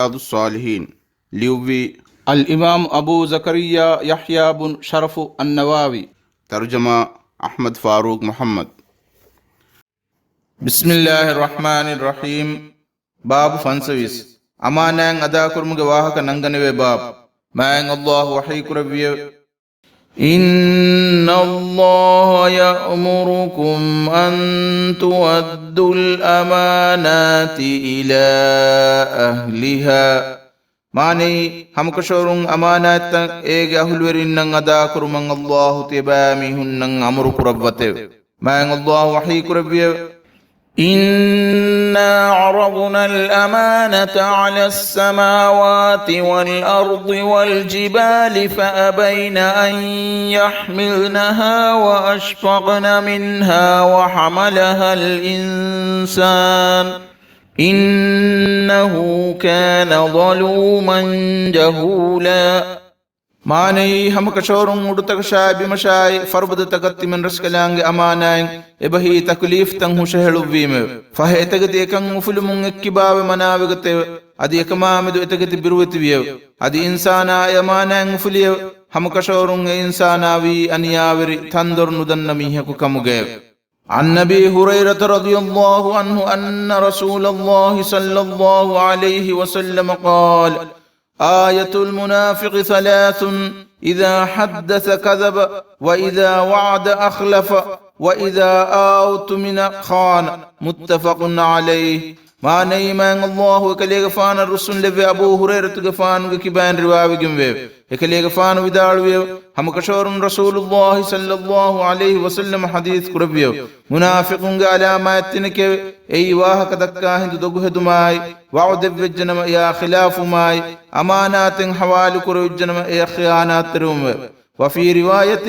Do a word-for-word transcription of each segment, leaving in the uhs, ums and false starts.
ރިޔާޟުއްޞާލިޙީން. ލިޔުއްވީ އަލްއިމާމު އަބޫ ޒަކަރިއްޔާ ޔަޙްޔާ ބުން ޝަރަފު އައްނަވަވީ. ތަރުޖަމާ އަޙްމަދު ފާރޫޤް މުޙައްމަދު. ބިސްމިއްލާހިއްރަޙްމާނިއްރަޙީމް. ބާބު ފަންސަވީސް. އަމާނާތް އަދާކުރުމުގެ ވާހަކަ ނަންގަނެވޭ ބާބު. މާތް ﷲ ވަޙީ ކުރެއްވިއެވެ. إن الله يأمركم أن تؤدوا الأمانات إلى أهلها. މާނައީ، ހަމަކަށަވަރުން އަމާނާތްތައް އޭގެ އަހުލުވެރިންނަށް އަދާކުރުމަށް ﷲ ތިޔަބައިމީހުންނަށް އަމުރު ކުރައްވަތެވެ. މާތް ﷲ ވަޙީ ކުރެއްވިއެވެ. إنا عرضنا الأمانة على السماوات والأرض والجبال فأبين أن يحملنها وأشفقن منها وحملها الإنسان إنه كان ظلوما جهولا. މާނައީ، ހަމަކަށަވަރުން އުޑުތަކަށާއި ބިމަށާއި ފަރުބަދަތަކަށް ތިމަން ރަސްކަލާނގެ އަމާނާތް އެބަހީ ތަކުލީފްތައް ހުށަހެޅުއްވީމެވެ. ފަހެ އެތަކެތި އެކަން އުފުލުމުން އެއްކިބާވެ މަނާވެގަތެވެ. އަދި އެކަމާމެދު އެތަކެތި ބިރުވެތިވިއެވެ. އަދި އިންސާނާ އެ އަމާނާތް އުފުލިއެވެ. ހަމަކަށަވަރުން އެ އިންސާނާ ވީ އަނިޔާވެރި، ތަންދޮރު ނުދަންނަ މީހަކު ކަމުގައެވެ. عن أبي هريرة رضي الله عنه أن رسول الله صلى الله عليه وسلم قال: آية المنافق ثلاث، إذا حدث كذب، وإذا وعد أخلف، وإذا اؤتمن خان. متفق عليه. މާނައީ، މާތް ﷲ އެކަލޭގެފާނަށް ރުއްސުންލެއްވި އަބޫ ހުރައިރަތުގެފާނުގެ ކިބައިން ރިވާވެގެންވެއެވެ. އެކަލޭގެފާނު ވިދާޅުވިއެވެ. ހަމަކަށަވަރުން ރަސޫލުﷲ ޞައްލަﷲ ޢަލައިހި ވަސައްލަމަ ޙަދީޘް ކުރެއްވިއެވެ. މުނާފިޤުންގެ ޢަލާމާތް ތިނެކެވެ. އެއީ ވާހަކަ ދައްކާ ހިނދު ދޮގުހެދުމާއި، ވަޢުދެއްވެއްޖެނަމަ އެއާ ޚިލާފުވުމާއި، އަމާނާތެއް ޙަވާލު ކުރެވިއްޖެނަމަ އެޔަށް ޚިޔާނާތްތެރިވުމެވެ. وفي رواية،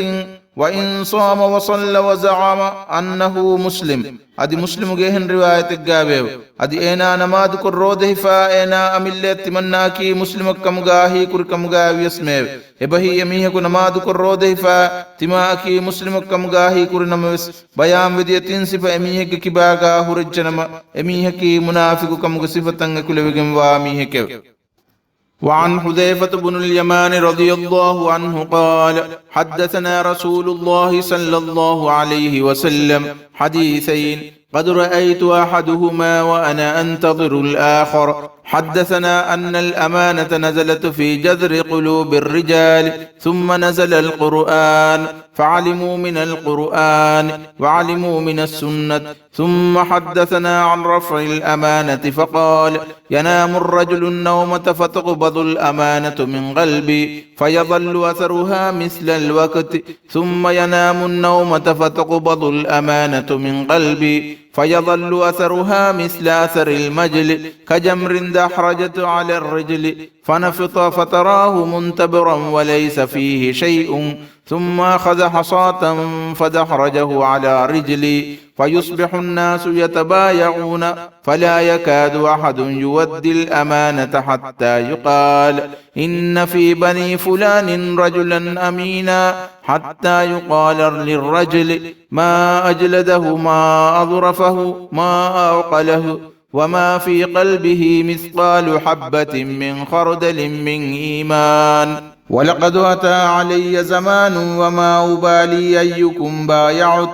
وإن صام وصلى وزعم أنه مسلم. އަދި މުސްލިމުގެ އެހެން ރިވާޔަތެއްގައިވެއެވެ. އަދި އޭނާ ނަމާދުކޮށް ރޯދަހިފާ އޭނާ އަމިއްލަޔަށް ތިމަންނައަކީ މުސްލިމެއްކަމުގައި އަހީކުރިކަމުގައި ވިޔަސްމެއެވެ. އެބަހީ އެމީހަކު ނަމާދުކޮށް ރޯދަހިފާ ތިމާއަކީ މުސްލިމެއްކަމުގައި އަހީކުރިނަމަވެސް، ބަޔާންވެދިޔަ ތިން ސިފަ އެމީހެއްގެ ކިބާގައި ހުރެއްޖެނަމަ، އެމީހަކީ މުނާފިޤުކަމުގެ ސިފަތައް އެކުލެވިގެންވާ މީހެކެވެ. وعن حذيفة بن اليمان رضي الله عنه قال: حدثنا رسول الله صلى الله عليه وسلم حديثين قد رأيت أحدهما وأنا أنتظر الآخر. حدثنا أن الأمانة نزلت في جذر قلوب الرجال، ثم نزل القرآن، فعلموا من القرآن، وعلموا من السنة، ثم حدثنا عن رفع الأمانة فقال: ينام الرجل النومة فتقبض الأمانة من قلبي، فيظل أثرها مثل الوقت، ثم ينام النومة فتقبض الأمانة من قلبي، فيظل أثرها مثل أثر المجل، كجمر دحرجت على الرجل، فنفط فتراه منتبرا وليس فيه شيء، ثم أخذ حصاة فدحرجه على رجلي، فيصبح الناس يتبايعون، فلا يكاد أحد يؤدي الأمانة حتى يقال: إن في بني فلان رجلا أمينا، حتى يقال للرجل: ما أجلده، ما أظرفه، ما أعقله، وما في قلبه مثقال حبة من خردل من إيمان. ولقد أتى علي زمان وما أبالي أيكم بايعت،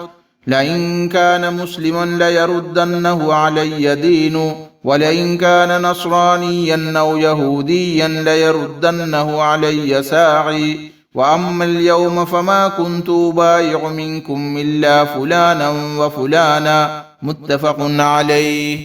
لئن كان مسلما ليردنه علي دينه، ولئن كان نصرانيا أو يهوديا ليردنه علي ساعي، وأما اليوم فما كنت أبايع منكم إلا فلانا وفلانا. متفق عليه.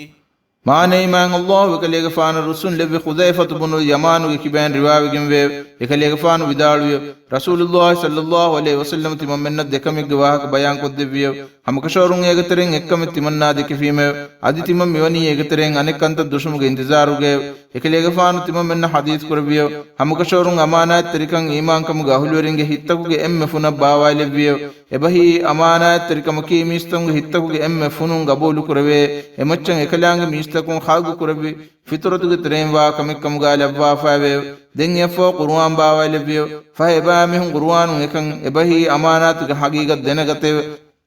މާނައީ، މާތް ﷲ އެކަލޭގެފާނަށް ރުއްސުންލެއްވި ޚުޛައިފަތު ބުނުލް ޔަމާނުގެ ކިބައިން ރިވާވެގެންވެއެވެ. އެކަލޭގެފާނު ވިދާޅުވިއެވެ. ރަސޫލުﷲ ޞައްލަﷲ ޢަލައިހި ވަސައްލަމަ ތިމަންމެންނަށް ދެކަމެއްގެ ވާހަކަ ބަޔާންކޮށްދެއްވިއެވެ. ހަމަކަށަވަރުން އޭގެ ތެރެއިން އެއްކަމެއް ތިމަންނާ ދެކެފީމެވެ. އަދި ތިމަން މިވަނީ އޭގެ ތެރެއިން އަނެއް ކަންތައް ދުށުމުގެ އިންތިޒާރުގައެވެ. އެކަލޭގެފާނު ތިމަންމެންނަށް ޙަދީޘް ކުރެއްވިއެވެ. ހަމަކަށަވަރުން އަމާނާތްތެރިކަން އީމާންކަމުގެ އަހުލުވެރިންގެ ހިތްތަކުގެ އެންމެ ފުނަށް ބާވައިލެއްވިއެވެ. އެބަހީ، އަމާނާތްތެރިކަމަކީ މީސްތަކުންގެ ހިތްތަކުގެ އެންމެ ފުނުން ގަބޫލުކުރެވޭ. އެމައްޗަށް އެކަލާނގެ މީސްތަކުން ޚަލްޤު ކުރެއްވި ފިޠުރަތުގެ ތެރެއިން ވާ ކަމެއް ކަމުގައި ލައްވާފައިވެއެވެ. ދެން އެއަށްފަހު ޤުރުއާން ބާވައިލެއްވިއެވެ. ފަހެ އެބައިމީހުން ޤުރުއާނުން އެކަން އެބަހީ އަމާނާތުގެ ޙަޤީޤަތް ދެނެގަތެވެ.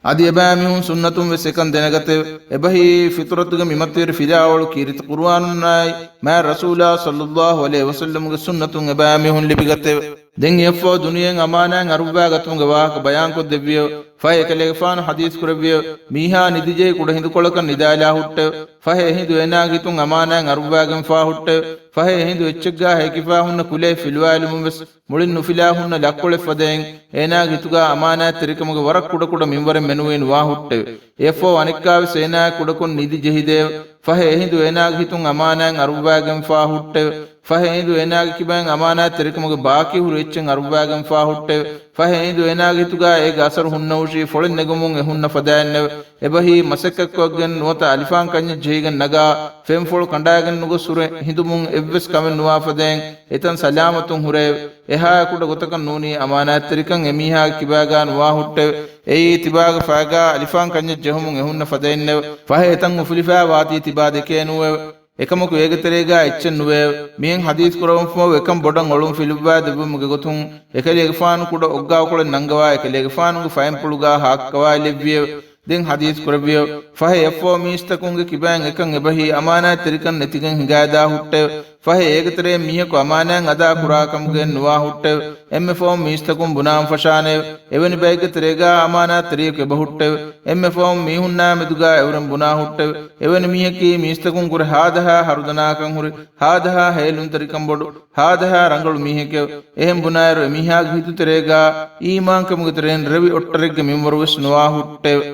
އަދި އެބައިމީހުން ސުންނަތުން ވެސް އެކަން ދެނެގަތެވެ. އެބަހީ ފިޠުރަތުގެ މި މަތިވެރި ފިލާވަޅު ކީރިތި ޤުރުއާނުންނާއި މާތް ރަސޫލާ ޞައްލައްލާހު ޢަލައިހި ވަސައްލަމްގެ ސުންނަތުން އެބައިމީހުން ލިބިގަތެވެ. ދެން އެއަށްފަހު ދުނިޔެއިން އަމާނާތް އަރުއްވާގަތުމުގެ ވާހަކަ ބަޔާންކޮށްދެއްވިއެވެ. ފަހެ އެކަލޭގެފާނު ޙަދީޘް ކުރެއްވިއެވެ. މީހާ ނިދިޖެހި ކުޑަ ހިނދުކޮޅަކަށް ނިދާލާ ހުއްޓެވެ. ފަހެ އެހިނދު އޭނާގެ ހިތުން އަމާނާތް އަރުއްވާގެންފާ ހުއްޓެވެ. ފަހެ އެހިނދު އެއްޗެއްގާ ހޭކިފާ ހުންނަ ކުލައެއް ފިލުވާލުމުން ވެސް މުޅިން ނުފިލާ ހުންނަ ލައްކޮޅެއް ފަދައިން، އޭނާގެ ހިތުގާ އަމާނާތްތެރިކަމުގެ ވަރަށް ކުޑަކުޑަ މިންވަރެއް މެނުވީ ނުވާ ހުއްޓެވެ. އެއަށްފަހު އަނެއްކާވެސް އޭނާއާ ކުޑަކޮށް ނިދި ޖެހިދެއެވެ. ފަހެ އެހިނދު އޭނާގެ ހިތުން އަމާނާތް އަރުއްވާގެންފާ ހުއްޓެވެ. ފަހެ އެހިނދު އޭނާގެ ކިބައިން އަމާނާތްތެރިކަމުގެ ބާކީ ހުރި އެއްޗެއް އަރުއްވާގެންފާ ހުއްޓެވެ. ފަހެ އެހިނދު އޭނާގެ ހިތުގާ އޭގެ އަސަރު ހުންނަހުށީ ފޮޅެއް ނެގުމުން އެ ހުންނަ ފަދައިންނެވެ. އެބަހީ މަސައްކަތްކޮށްގެން ނުވަތަ އަލިފާން ކަންޏެއް ޖެހިގެން ނަގާ، ފެންފޮޅު ކަނޑާގެން ނުގޮސް ހުރެ ހިނދުމުން އެއްވެސް ކަމެއް ނުވާ ފަދައިން އެތަން ސަލާމަތުން ހުރެއެވެ. އެހާ ކުޑަ ގޮތަކަށް ނޫނީ އަމާނާތްތެރިކަން އެމީހާގެ ކިބާގާ ނުވާ ހުއްޓެވެ. އެއީ ތިބާގެ ފަޔަގާ އަލިފާން ކަންޏެއް ޖެހުމުން އެ ހުންނަ ފަދައިންނެވެ. ފަހެ އެތަން އުފުލިފާ ވާތީ ތިބާ ދެކޭ ނޫއެވެ. އެކަމަކު އޭގެ ތެރޭގާ އެއްޗެއް ނުވެއެވެ. މިހެން ޙަދީޘް ކުރެވުންފަހު އެކަން ބޮޑަށް އޮޅުން ފިލުއްވާ ދެއްވުމުގެ ގޮތުން އެކަލޭގެފާނު ކުޑަ އޮއްގާކޮޅެއް ނަންގަވާ އެކަލޭގެފާނުގެ ފައިންޕުޅުގާ ހާކުކަވާލެއްވިއެވެ. ދެން ޙަދީޘް ކުރެއްވިއެވެ. ފަހެ އެއަށްފަހު މީސްތަކުންގެ ކިބައިން އެކަން އެބަހީ އަމާނާތްތެރިކަން ނެތިގެން ހިނގާދާ ހުއްޓެވެ. ފަހެ އޭގެ ތެރެއިން މީހަކު އަމާނާތް އަދާ ކުރާ ކަމުގައެއް ނުވާ ހުއްޓެވެ. އެންމެ ފަހުން މީސްތަކުން ބުނާން ފަށާނެއެވެ. އެވެނި ބައެއްގެ ތެރޭގާ އަމާނާތްތެރިޔަކު އެބަ ހުއްޓެވެ. އެންމެ ފަހުން މީހުންނާ މެދުގާ އެއުރެން ބުނާ ހުއްޓެވެ. އެވެނި މީހަކީ މީސްތަކުން ކުރެ ހާދަހާ ހަރުދަނާކަން ހުރި، ހާދަހާ ހޭލުންތެރިކަން ބޮޑު، ހާދަހާ ރަނގަޅު މީހެކެވެ. އެހެން ބުނާއިރު އެމީހާގެ ހިތުތެރޭގާ އީމާންކަމުގެ ތެރެއިން ރެވި އޮށްޓަރެއްގެ މިންވަރުވެސް ނުވާ ހުއްޓެވެ.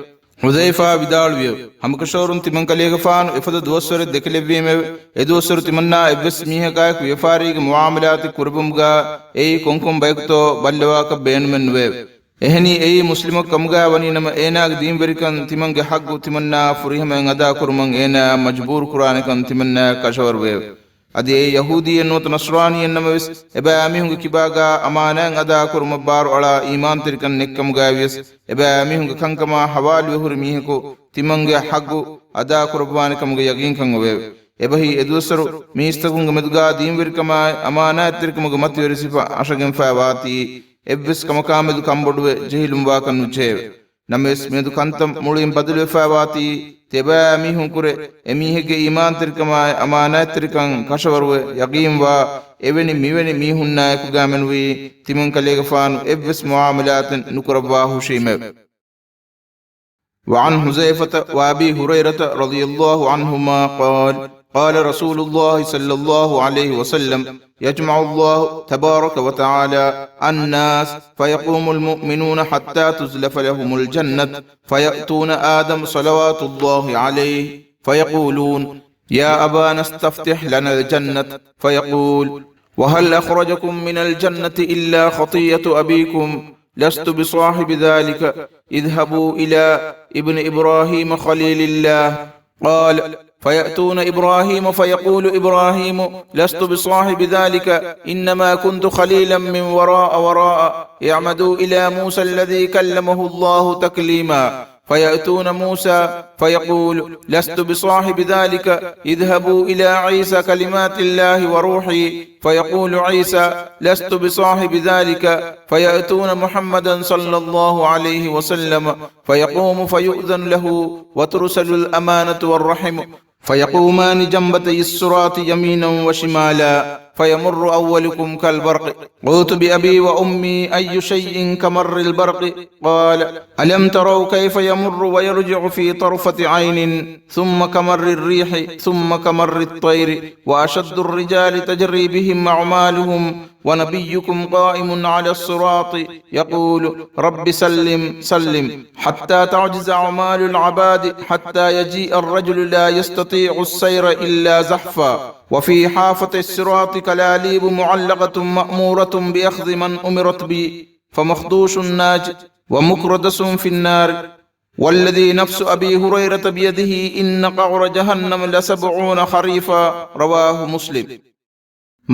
ޙުޛައިފާ ވިދާޅުވިއެވެ. ހަމަކަށަވަރުން ތިމަން ކަލޭގެފާނު އެފަދަ ދުވަސްވަރެއް ދެކެލެއްވީމެވެ. އެދުވަސްވަރު ތިމަންނާ އެއްވެސް މީހަކާއެކު ވިޔަފާރީގެ މުޢާމަލާތެއް ކުރެއްވުމުގާ އެއީ ކޮންކޮން ބަޔަކުތޯ ބައްލަވާކަށް ބޭނުމެއް ނުވެއެވެ. އެހެނީ އެއީ މުސްލިމަކު ކަމުގާ ވަނީ ނަމަ، އޭނާގެ ދީންވެރިކަން ތިމަންގެ ޙައްޤު ތިމަންނާ ފުރިހަމައިން އަދާކުރުމަށް އޭނާއާ މަޖުބޫރު ކުރާނެކަން ތިމަންނާ ކަށަވަރުވެއެވެ. އަދި އެއީ ޔަހޫދީއެއް ނުވަތަ ނަޞްރާނީއެއް ނަމަވެސް، އެބައިމީހުންގެ ކިބާގާ އަމާނާތް އަދާކުރުމަށް ބާރުއަޅާ އީމާންތެރިކަން ނެތްކަމުގައިވިޔަސް، އެބައިމީހުންގެ ކަންކަމާ ޙަވާލުވެ ހުރި މީހަކު ތިމަންގެ ޙައްޤު އަދާކުރައްވާނެ ކަމުގެ ޔަގީންކަން އޮވެއެވެ. އެބަހީ އެދުވަސްވަރު މީސްތަކުންގެ މެދުގާ ދީންވެރިކަމާއި އަމާނާތްތެރިކަމުގެ މަތިވެރި ސިފަ އަށަގެންފާ ވާތީ، އެއްވެސް ކަމަކާމެދު ކަންބޮޑުވެ ޖެހިލުންވާކަށް ނުޖެހެވެ. ނަމަވެސް މިއަދު ކަންތައް މުޅިން ބަދަލުވެފާވާތީ، ތިބާ މީހުންކުރެ އެމީހެއްގެ އީމާންތެރިކަމާއި އަމާނާތްތެރިކަން ކަށަވަރުވެ ޔަގީންވާ އެވެނި މިވެނި މީހުންނާއެކުގާމެނުވީ، ތިމަން ކަލޭގެފާނު އެއްވެސް މުޢާމަލާތެއް ނުކުރައްވާހުށީމެވެ. وعن حذيفة وأبي هريرة رضي الله عنهما قال، قال رسول الله صلى الله عليه وسلم، يجمع الله تبارك وتعالى الناس فيقوم المؤمنون حتى تزلف لهم الجنة فيأتون آدم صلوات الله عليه فيقولون، يا أبانا استفتح لنا الجنة، فيقول، وهل أخرجكم من الجنة إلا خطية أبيكم؟ لست بصاحب ذلك، اذهبوا إلى ابن إبراهيم خليل الله. قال، فيأتون إبراهيم فيقول إبراهيم، لست بصاحب ذلك، إنما كنت خليلا من وراء وراء، اعمدوا إلى موسى الذي كلمه الله تكليما. فيأتون موسى فيقول، لست بصاحب ذلك، اذهبوا إلى عيسى كلمات الله وروحي. فيقول عيسى، لست بصاحب ذلك. فيأتون محمدا صلى الله عليه وسلم فيقوم فيؤذن له وترسل الأمانة والرحم، فيقومان جنبتي الصراط يمينا وشمالا، فيمر أولكم كالبرق. قلت بأبي وأمي أي شيء كمر البرق؟ قال، ألم تروا كيف يمر ويرجع في طرفة عين، ثم كمر الريح، ثم كمر الطير، وأشد الرجال تجري بهم أعمالهم، ونبيكم قائم على الصراط يقول، رب سلم سلم، حتى تعجز أعمال العباد، حتى يجيء الرجل لا يستطيع السير إلا زحفا، وفي حافة الصراط كلاليب معلقة مأمورة بأخذ من أمرت به، فمخدوش ناج، ومكردس في النار، والذي نفس أبي هريرة بيده إن قعر جهنم لسبعون خريفا. رواه مسلم.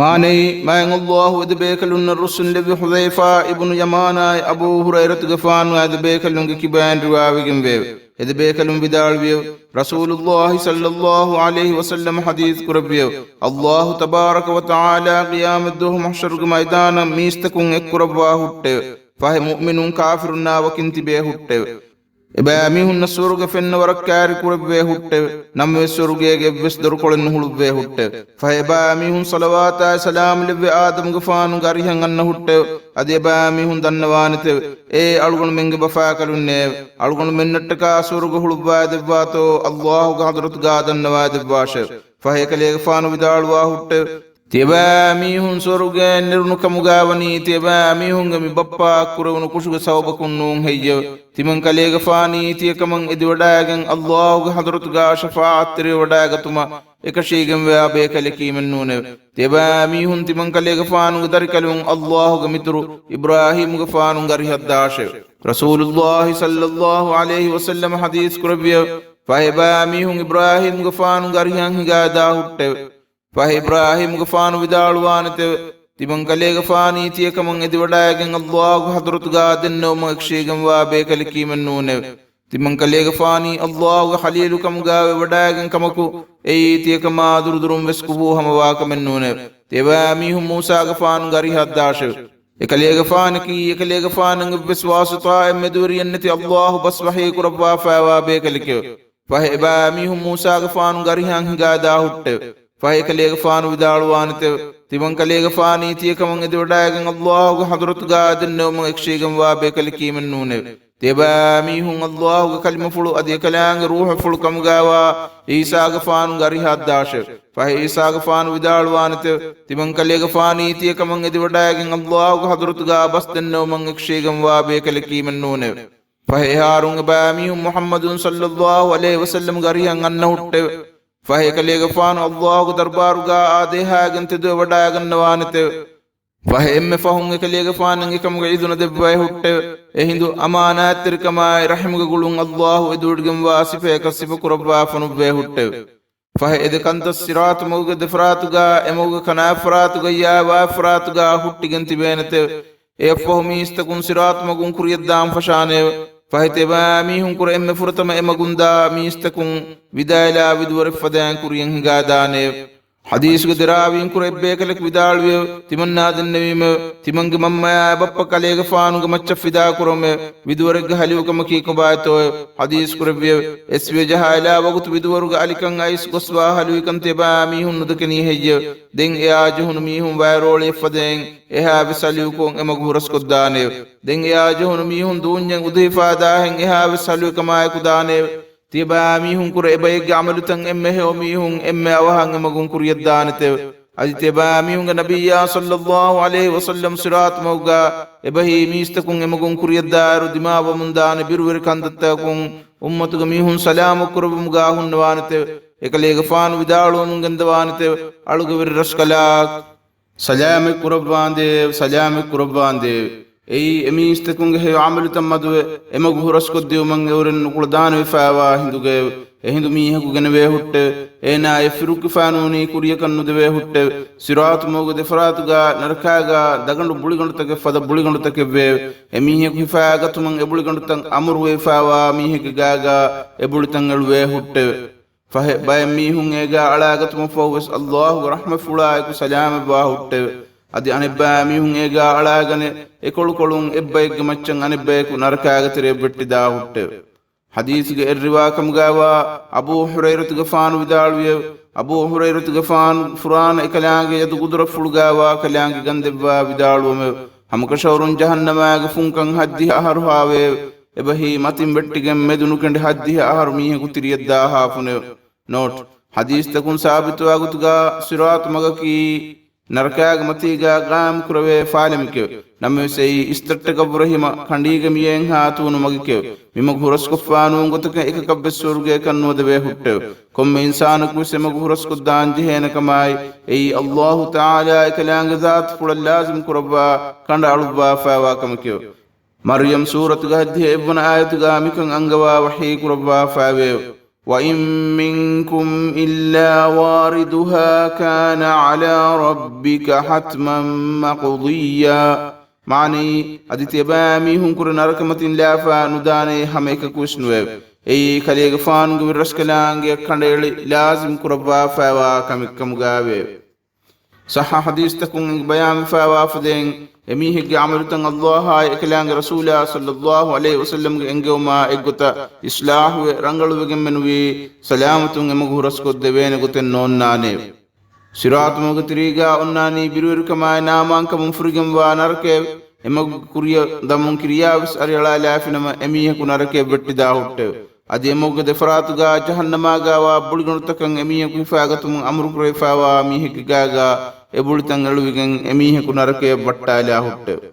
މާނައީ، މާތް ﷲ އެދެ ބޭކަލުންނަށް ރުއްސުންލެއްވި ޙުޛައިފާ އިބްނު ޔަމާނާއި އަބޫ ހުރައިރަތުގެފާނު އެދެ ބޭކަލުންގެ ކިބައިން ރިވާވެގެންވެއެވެ. އެދެ ބޭކަލުން ވިދާޅުވިއެވެ. ރަސޫލުﷲ ޞައްލަﷲ ޢަލައިހި ވަސައްލަމަ ޙަދީޘް ކުރެއްވިއެވެ. ﷲ ތަބާރަކަ ވަތަޢާލާ ޤިޔާމަތްދުވަހު މަޙްޝަރުގެ މައިދާނަށް މީސްތަކުން އެއްކުރައްވާ ހުއްޓެވެ. ފަހެ މުއުމިނުން ކާފިރުންނާ ވަކިން ތިބޭ ހުއްޓެވެ. އެބައިމީހުންނަށް ސުވަރުގެ ފެންނަ ވަރަށް ކައިރި ކުރެއްވޭ ހުއްޓެވެ. ނަމަވެސް ސުވަރުގޭގެ އެއްވެސް ދޮރުކޮޅެއް ނުހުޅުއްވޭ ހުއްޓެވެ. ފަހެ އެބައިމީހުން ޞަލަވާތާއި ސަލާމް ލެއްވެ އާދަމުގެފާނުގެ އަރިހަށް އަންނަ ހުއްޓެވެ. އަދި އެބައިމީހުން ދަންނަވާނެތެވެ. އޭ އަޅުގަނޑުމެންގެ ބަފާކަލުންނޭވެ! އަޅުގަނޑުމެންނަށްޓަކާ ސުވަރުގެ ހުޅުއްވާދެއްވާތޯ ﷲ ގެ ޙަޟްރަތުގާ ދަންނަވާދެއްވާށެވެ. ފަހެ އެކަލޭގެފާނު ވިދާޅުވާ ހުއްޓެވެ. ތިޔަބައިމީހުން ސުވަރުގެއަށް ނެރުނު ކަމުގާ ވަނީ ތިޔަބައިމީހުންގެ މި ބައްޕައަށް ކުރެވުނު ކުށުގެ ސަބަބަކުން ނޫން ހެއްޔެވެ؟ ތިމަންކަލޭގެފާނީ ތިޔަކަމަށް އެދިވަޑައިގެން ﷲ ގެ ޙަޟްރަތުގާ ޝަފާޢަތްތެރިވެވަޑައިގަތުމަށް އެކަށީގެންވާ ބޭކަލެކީމެއް ނޫނެވެ. ތިޔަބައިމީހުން ތިމަންކަލޭގެފާނުގެ ދަރިކަލުން ﷲ ގެ މިތުރު އިބްރާހީމުގެފާނުގެ އަރިހަށް ދާށެވެ. ރަސޫލުﷲ ޞައްލަﷲ ޢަލައިހި ވަސައްލަމަ ޙަދީޘް ކުރެއްވިއެވެ. ފަހެ އިބްރާހީމުގެފާނުގެ އަރިހަށް ހިނގާދާ ހުއްޓެވެ. ފަހެ އިބްރާހީމުގެފާނު ވިދާޅުވާނެތެވެ. ތިމަންކަލޭގެފާނީ ތިޔަކަމަށް އެދިވަޑައިގެން ﷲ ގެ ޙަޟްރަތުގާ ދެންނެވުމަށް އެކަށީގެންވާ ބޭކަލެކީމެއް ނޫނެވެ. ތިމަންކަލޭގެފާނީ ﷲ ގެ ޚަލީލު ކަމުގާ ވެވަޑައިގެން ކަމަކު، އެއީ ތިޔަކަމާ ދުރުދުރުން ވެސް ކުފޫ ހަމަވާ ކަމެއް ނޫނެވެ. ތިޔަބައިމީހުން މޫސާގެފާނުގެ އަރިހަށް ދާށެވެ. އެކަލޭގެފާނަކީ އެކަލޭގެފާނަށް އެއްވެސް ވާސިޠާއެއް މެދުވެރިއެއް ނެތި ﷲ ބަސްވަޙީ ކުރައްވާފައިވާ ބޭކަލެކެވެ. ފަހެ އެބައިމީހުން މޫސާގެފާނުގެ އަރިހަށް ހިނގާދާ ހުއްޓެވެ. ފަހެ އެކަލޭގެފާނު ވިދާޅުވާނެތެވެ. ތިމަންކަލޭގެފާނީ ތިޔަކަމަށް އެދިވަޑައިގެން ﷲ ގެ ޙަޟްރަތުގާ ދެންނެވުމަށް އެކަށީގެންވާ ބޭކަލެކީމެއް ނޫނެވެ. ތިޔަބައިމީހުން ﷲ ގެ ކަލިމަފުޅު އަދި އެކަލާނގެ ރޫޙުފުޅު ކަމުގާވާ ޢީސާގެފާނުގެ އަރިހަށް ދާށެވެ. ފަހެ ޢީސާގެފާނު ވިދާޅުވާނެތެވެ. ތިމަންކަލޭގެފާނީ ތިޔަކަމަށް އެދިވަޑައިގެން ﷲ ގެ ޙަޟްރަތުގާ ބަސް ދެންނެވުމަށް އެކަށީގެންވާ ބޭކަލެކީމެއް ނޫނެވެ. ފަހެ އެހާރުން އެބައިމީހުން މުޙައްމަދު ޞައްލަﷲ ޢަލައިހި ވަސައްލަމްގެ އަރިހަށް އަންނަ ހުއްޓެވެ. ފަހެ އެކަލޭގެފާނު ﷲ ގެ ދަރުބާރުގާ އާދޭހާގެން ތެދުވެވަޑައިގަންނަވާނެތެވެ. ފަހެ އެންމެ ފަހުން އެކަލޭގެފާނަށް އެކަމުގެ އިޒުނަ ދެއްވައި ހުއްޓެވެ. އެހިނދު އަމާނާތްތެރިކަމާއި ރަޙިމުގެ ގުޅުން ﷲ އެދިވަޑައިގެންވާ ސިފަޔަކަށް ސިފަކުރައްވާފަ ނުއްވޭ ހުއްޓެވެ. ފަހެ އެ ދެ ކަންތައް ޞިރާޠު މަގުގެ ދެފަރާތުގާ، އެ މަގުގެ ކަނާތްފަރާތުގައްޔާ ވާތްފަރާތުގާ ހުއްޓިގެން ތިބޭނެތެވެ. އެއަށްފަހު މީސްތަކުން ޞިރާޠު މަގުން ކުރިޔަށްދާން ފަށާނެއެވެ. ފަހެ ތިޔަބައިމީހުން ކުރެ އެންމެ ފުރަތަމަ އެ މަގުން ދާ މީސްތަކުން ވިދާލާ ވިދުވަރެއްފަދައިން ކުރިޔަށް ހިނގާދާނެއެވެ. ޙަދީޘުގެ ދެ ރާވީން ކުރެ އެއްބޭކަލަކު ވިދާޅުވިއެވެ. ތިމަންނާ ދެންނެވީމެވެ. ތިމަންގެ މަންމަޔާ އެ ބައްޕަ ކަލޭގެފާނުގެ މައްޗަށް ފިދާކުރަމެވެ. ވިދުވަރެއްގެ ހަލިވުކަމަކީ ކޮބާތޯއެވެ؟ ޙަދީޘް ކުރެއްވިއެވެ. އެސްވިޔަ ޖަހާލާ ވަގުތު ވިދުވަރުގެ އަލިކަން އައިސް ގޮސްވާ ހަލުވިކަން ތިޔަބައިމީހުން ނުދެކެނީ ހެއްޔެވެ؟ ދެން އެއާ ޖެހުނު މީހުން ވައިރޯޅިއެއްފަދައިން އެހާވެސް ހަލުވިކޮށް އެ މަގު ހުރަސްކޮށްދާނެއެވެ. ދެން އެއާ ޖެހުނު މީހުން ދޫންޏެއް އުދުހިފާ ދާހެން އެހާވެސް ހަލުވިކަމާއެކު ދާނެއެވެ. ތިޔަބައިމީހުން ކުރެ އެބައެއްގެ ޢަމަލުތައް އެންމެ ހެޔޮ މީހުން އެންމެ އަވަހަށް އެ މަގުން ކުރިޔަށްދާނެތެވެ. އަދި ތިޔަބައިމީހުންގެ ނަބިއްޔާ ޞައްލަﷲ ޢަލައިހި ވަސައްލަމް ޞިރާޠު މަގުގާ އެބަހީ މީސްތަކުން އެ މަގުން ކުރިޔަށްދާއިރު ދިމާވަމުންދާނެ ބިރުވެރި ކަންތައްތަކުން އުއްމަތުގެ މީހުން ސަލާމަތް ކުރެއްވުމުގާ ހުންނަވާނެތެވެ. އެކަލޭގެފާނު ވިދާޅުވަމުން ގެންދަވާނެތެވެ. އަޅުގެ ވެރިރަސްކަލާކޮ! ސަލާމަތް ކުރައްވާނދޭވެ، ސަލާމަތް ކުރައްވާނދޭވެ. އެއީ އެމީސްތަކުންގެ ހެޔޮ ޢަމަލުތައް މަދުވެ، އެމަގު ހުރަސްކޮށްދިއުމަށް އެއުރެން ނުކުޅަދާނަވެފައިވާ ހިނދުގައެވެ. އެހިނދު މީހަކު ގެނެވޭ ހުއްޓެވެ. އޭނާ އެއްފިރުއްކިފާނޫނީ ކުރިޔަކަށް ނުދެވޭ ހުއްޓެވެ. ޞިރާޠު މަގުގެ ދެފަރާތުގާ ނަރަކާގާ ދަގަނޑު ބުޅިގަނޑުތަކެއް ފަދަ ބުޅިގަނޑުތަކެއްވެއެވެ. އެމީހަކު ހިފާގަތުމަށް އެބުޅިގަނޑުތައް އަމުރުވެފައިވާ މީހެއްގެ ގާގާ އެބުޅިތައް އެޅުވޭ ހުއްޓެވެ. ފަހެ ބައެއް މީހުން އޭގާ އަޅާގަތުމަށްފަހުވެސް ﷲ ގެ ރަޙްމަތްފުޅާއެކު ސަލާމަތްވާ ހުއްޓެވެ. އަދި އަނެއްބައި މީހުން އޭގާ އަޅާގަނެ، އެކޮޅުކޮޅުން އެއްބައެއްގެ މައްޗަށް އަނެއްބަޔަކު ނަރަކާގެ ތެރެޔަށް ވެއްޓިދާ ހުއްޓެވެ. ޙަދީޘުގެ އެއްރިވާކަމުގާވާ އަބޫ ހުރައިރަތުގެފާނު ވިދާޅުވިއެވެ. އަބޫ ހުރައިރަތުގެފާނު ފުރާނަ އެކަލާނގެ ޔަދު ގުދުރަފުޅުގާވާ ކަލާނގެ ގަންދެއްވާ ވިދާޅުވަމެވެ. ހަމަކަށަވަރުން ޖަހަންނަމާގެ ފުންކަން ހައްދިހަ އަހަރު ހާވެއެވެ. އެބަހީ މަތިން ވެއްޓިގެން މެދު ނުކެނޑި ހައްދިހަ އަހަރު މީހަކު ތިރިޔަށްދާހާފުނެވެ. ނޯޓް، ޙަދީޘްތަކުން ސާބިތުވާ ގޮތުގާ ޞިރާޠު މަގަކީ ނަރަކާގެ މަތީގާ ގާއިމް ކުރެވޭ ފާލަމެކެވެ. ނަމަވެސް އެއީ އިސްތައްޓަކަށްވުރެ ހިމަ ކަނޑީގެ މިޔައިންހާ ތޫނު މަގެކެވެ. މިމަގު ހުރަސްކޮށްފާނޫން ގޮތަކަށް އެކަކަށްވެސް ސުވަރުގެއަކަށް ނުވަދެވޭ ހުއްޓެވެ. ކޮންމެ އިންސާނަކުވެސް އެމަގު ހުރަސްކޮށްދާން ޖެހޭނެކަމާއި، އެއީ ﷲ ތަޢާލާ އެކަލާނގެ ޒާތުފުޅަށް ލާޒިމް ކުރައްވާ ކަނޑައަޅުއްވާފައިވާ ކަމެކެވެ. މަރްޔަމް ސޫރަތުގެ ހައްދިހަ އެއްވަނަ އާޔަތުގާ މިކަން އަންގަވާ ވަޙީ ކުރައްވާފައިވެއެވެ. وَإِن مِّنكُمْ إِلَّا وَارِدُهَا كَانَ عَلَىٰ رَبِّكَ حَتْمًا مَّقْضِيًّا. މާނައީ، އަދި ތިޔަބައިމީހުންކުރެ ނަރަކަމަތިން ލާފާ ނުދާނޭ ހަމައެކަކުވެސް ނުވެއެވެ. އެއީ ކަލޭގެފާނުގެ ވެރިރަސްކަލާނގެއަށް ކަނޑައެޅި ލާޒިމް ކުރައްވާފައިވާ ކަމެއް ކަމުގައެވެ. ޞައްޙަ ޙަދީޘްތަކުން އެނގި ބަޔާންވެފައިވާ ފަދައިން، އެމީހެއްގެ ޢަމަލުތައް ﷲ އާއި އެކަލާނގެ ރަސޫލާ ޞައްލައްލާހު ޢަލައިހި ވަސައްލަމްގެ އެންގެވުމާ އެއްގޮތަށް އިޞްލާޙުވެ ރަނގަޅުވެގެންމެނުވީ، ސަލާމަތުން އެމަގު ހުރަސްކޮށްދެވޭނެ ގޮތެއް ނޯންނާނެއެވެ. ޞިރާޠު މަގުގެ ތިރީގާ އޮންނާނީ ބިރުވެރިކަމާއި ނާމާންކަމުން ފުރިގެންވާ ނަރަކައެވެ. އެމަގުގެ ކުރިއަށް ދަމުން ކިރިޔާވެސް އަރިއަޅާލާފިނަމަ، އެމީހަކު ނަރަކަޔަށް ވެއްޓިދާ ހުއްޓެވެ. އަދި އެމަގުގެ ދެފަރާތުގާ ޖަހަންނަމާގާވާ ބުޅިގަނޑުތަކަށް އެމީހަކު ހިފާގަތުމުން އަމުރުކުރެވިފައިވާ މީހެއްގެ ގާގާ އެ ބުޅިތައް އެޅުވިގެން އެމީހަކު ނަރަކަޔަށް ވައްޓާލާ ހުއްޓެވެ.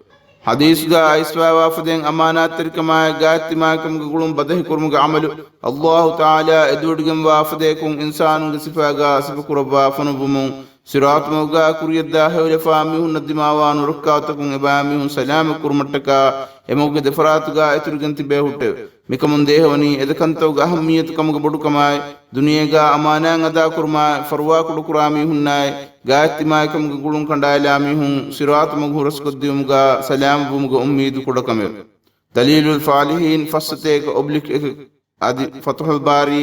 ޙަދީޘްގާ އައިސްފައިވާ ފަދައިން އަމާނާތްތެރިކަމާއި ގާތްތިމާކަމުގެ ގުޅުން ބަދަހިކުރުމުގެ ޢަމަލު ﷲ ތަޢާލާ އެދުވެޑިގެންވާ ފަދަޔަކުން އިންސާނުންގެ ސިފާގާ ސިފަކުރައްވާ ފޮނުއްވުމުން، ޞިރާޠު މަގުގާ ކުރިޔަށްދާ ހެޔޮލަފާ މީހުންނަށް ދިމާވާ ނުރައްކާތަކުން އެބައިމީހުން ސަލާމަތްކުރުމަށްޓަކާ އެމަގުގެ ދެފަރާތުގާ އެތުރުގެން ތިބޭ ހުއްޓެވެ. މިކަމުން ދޭހަވަނީ އެދެކަންތަކުގެ އަހައްމިއްޔަތު ކަމުގެ ބޮޑުކަމާއި، ދުނިޔޭގާ އަމާނާތް އަދާކުރުމާއި، ފަރުވާކުޑަކުރާ މީހުންނާއި، ގާތްތިމާކަމުގެ ގުޅުން ކަނޑާލާ މީހުން ޞިރާޠު މަގު ހުރަސްކޮށްދިއުމުގާ ސަލާމަތްވުމުގެ އުއްމީދު ކުޑަކަމެވެ. ދަލީލުލް ފާލިޙީން ފައްސަތޭކަ އޮބްލިކް އެކެއް އަދި ފަތުޙުލް ބާރީ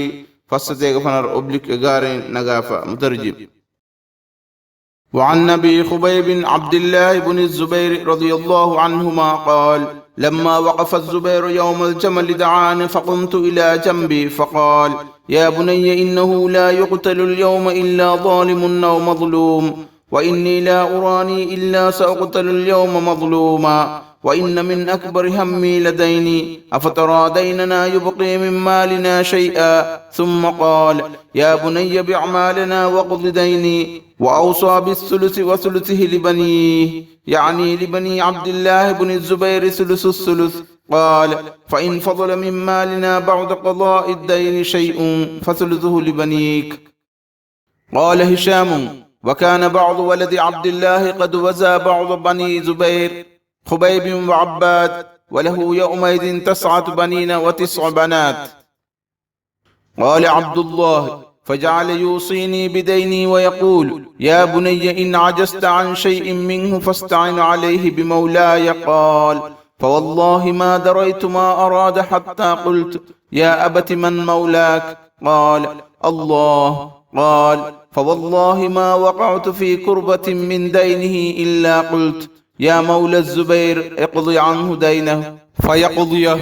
ފައްސަތޭކަ ފަނަރަ އޮބްލިކް އެގާރައިން ނަގާފަ. މުތަރްޖިމް. وعن أبي خبيب عبد الله بن الزبير رضي الله عنهما قال: لما وقف الزبير يوم الجمل دعاني فقمت إلى جنبه فقال: يا بني إنه لا يقتل اليوم إلا ظالم أو مظلوم، وإني لا أراني إلا سأقتل اليوم مظلوما، وإن من أكبر همي لديني، أفترى ديننا يبقي من مالنا شيئا؟ ثم قال: يا بني بع مالنا واقض ديني. وأوصى بالثلث وثلثه لبنيه، يعني لبني عبد الله بن الزبير ثلث الثلث. قال: فإن فضل من مالنا بعد قضاء الدين شيء فثلثه لبنيك. قال هشام: وكان بعض ولد عبد الله قد وزى بعض بني زبير، خبيب وعباد، وله يومئذ تسعة بنين وتسع بنات. قال عبد الله: فجعل يوصيني بديني ويقول: يا بني إن عجزت عن شيء منه فاستعن عليه بمولاي. قال: فوالله ما دريت ما أراد حتى قلت: يا أبت من مولاك؟ قال: الله. قال: فوالله ما وقعت في كربة من دينه إلا قلت: يا مولى الزبير، اقض عنه دينه، فيقضيه.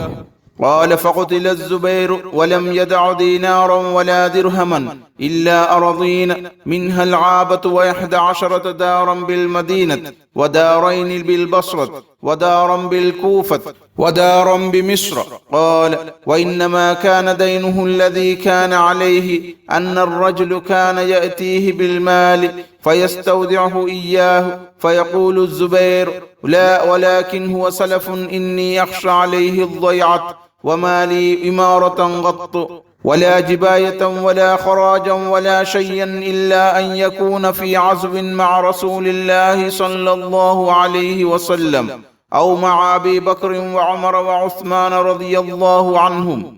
قال: فقتل الزبير ولم يدع دينارا ولا درهما إلا أرضين منها العابة وإحدى عشرة دارا بالمدينة ودارين بالبصرة ودارا بالكوفة ودارا بمصر. قال: وإنما كان دينه الذي كان عليه أن الرجل كان يأتيه بالمال فيستودعه إياه، فيقول الزبير: لا، ولكن هو سلف إني أخشى عليه الضيعة، وما لي إمارة قط، ولا جباية، ولا خراجا، ولا شيئا، إلا أن يكون في عزو مع رسول الله صلى الله عليه وسلم، أو مع أبي بكر وعمر وعثمان رضي الله عنهم.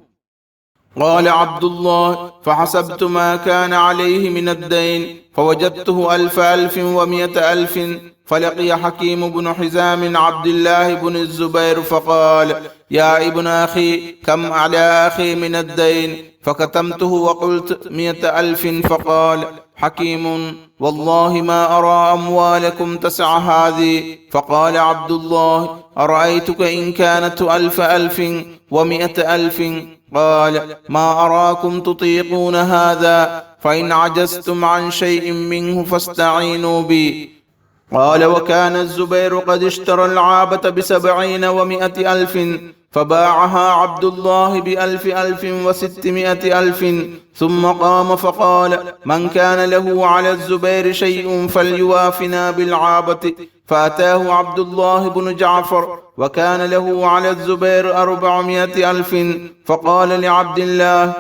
قال عبد الله: فحسبت ما كان عليه من الدين، فوجدته ألف ألف ومائة ألف، فلقي حكيم بن حزام عبد الله بن الزبير فقال: يا ابن أخي، كم على أخي من الدين؟ فكتمته وقلت: مائة ألف. فقال حكيم: والله ما أرى أموالكم تسع هذه. فقال عبد الله: أرأيتك إن كانت ألف ألف ومائة ألف؟ قال: ما أراكم تطيقون هذا، فإن عجزتم عن شيء منه فاستعينوا بي. قال: وكان الزبير قد اشترى العابة بسبعين ومائة ألف، فباعها عبد الله بألف ألف وستمائة ألف، ثم قام فقال: من كان له على الزبير شيء فليوافنا بالعابة. فأتاه عبد الله بن جعفر، وكان له على الزبير أربعمائة ألف، فقال لعبد الله: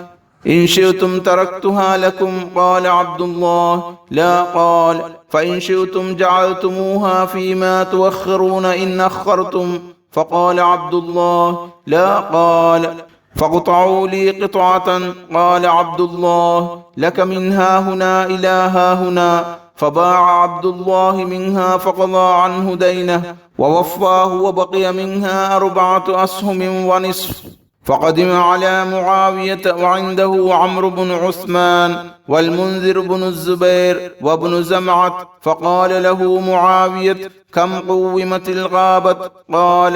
إن شئتم تركتها لكم. قال عبد الله: لا. قال: فإن شئتم جعلتموها فيما توخرون إن أخرتم. فقال عبد الله: لا. قال: فاقطعوا لي قطعة. قال عبد الله: لك من هاهنا إلى هاهنا. فباع عبد الله منها فقضى عنه دينه، ووفاه، وبقي منها أربعة أسهم ونصف. فقدم على معاوية وعنده عمرو بن عثمان والمنذر بن الزبير وابن زمعة، فقال له معاوية: كم قومت الغابة؟ قال: